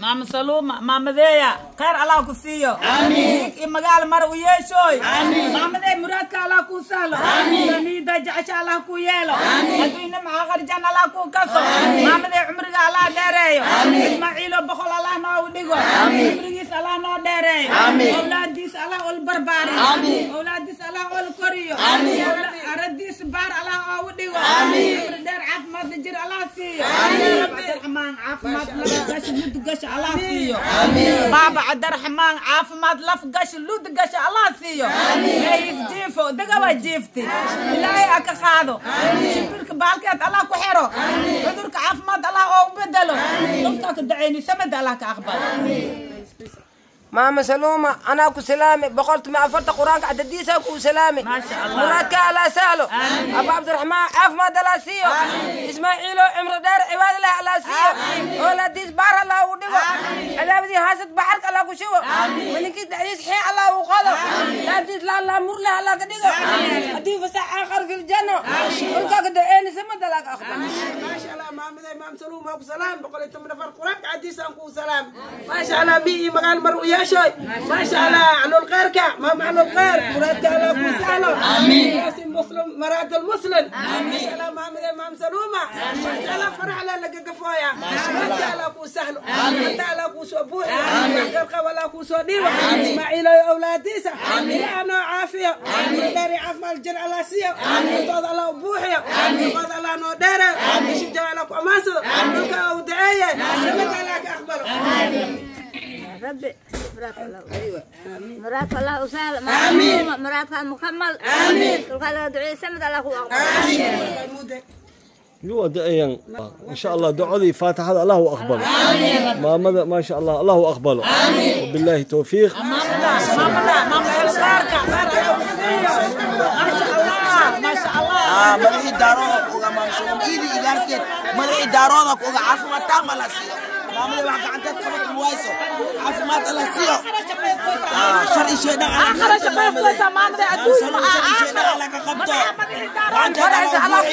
Maama Saluuma maamadeeya khayr Allah ku siiyo amiin magaal mar u yeeshoy maamadey muraadka Allah ku sahlo amiin jecesha Allah ku yeelo adduunna maca qarjan Allah ku kaso maamadey cumriga Allah dheereeyo Ismaaciilo boqol Allah noo dhigo cumrigiis Allah noo dheereeyo awlaadiis Allah ul barbaariyo awlaadiis Allah ul koriyo aradiis baar Allah oo dhigo cumri dheer caafimaad jir Allah siiyo Cabdiraxmaan caafimaad laf gash lud gash Allah siiyo baaba Cabdiraxmaan caafimaad laf gash lud gash Allah siiyo meeyis jiifo dagawa jiifti ilaahay aka qaado shimbirka baalkeed Allah ku xiro cudurka caafimaad Allah oo bedelo qofka ka dacayni samad Allah ka aqbalo Maama Saluuma anaa ku salaamay 104 quraanka cadadiisa ku salaamay ما شاء الله muraadka Allah sahlo Abu Cabdiraxmaan caafimaad Allah siiyo Ismaaciilo cumri dheer cibaad Allah Allah siiyo awlaadiis baar Allah u dhigo cadaabadii haasad baxarka Allah ku shubo maninkiis dhexdiis xii Allah u qado laantiis la Allah murle Allah ka dhigo haddii fasax aakhar fil janno dhulka ka duceynaysa samad Allah ka aqbalo ما شاء الله maamaday maam Saluuma ku salaam 114 quraanka cadadiisa ku salaam ما شاء الله bi magaal mar u yeeshoy ما شاء الله على الخير ما معنى الخير مرادك الله ku sahlo آمين مسلم مراد المسلم ما شاء الله maamaday maam Saluuma ما شاء الله فرح لا laga gafooya ما شاء الله ku sahlo anta Allah ku soo buuxi khayrka wala ku soo dhiibo Ismaaciil iyo awlaadiisa ilaahna caafiyo dheeri caafimaad jir Allah siiyo intooda Allah u buuxiyo intooda Allah noo dheereeyo shijaa Allah ku amaansado dhulka uu duceeye samada Allah ka aqbalo ربي مراد الله ايوه مراد الله وسهل امين مراد مكمل امين قال دعي سمد الله هو امين يو دعيان ان شاء الله دعودي فاتحه الله اقبله ماما ما شاء الله الله اقبله وبالله توفيق ما شاء الله مدحي daarood uga maamsuum iidi igaarkeed madaxii daarooda uga caafimaad taam alla siiyo maamada wax gacanteed qabat wayso caafimaad alla siiyo sharci sheedhan aakhira shaqaysta maamada adduun alla ka qabto alla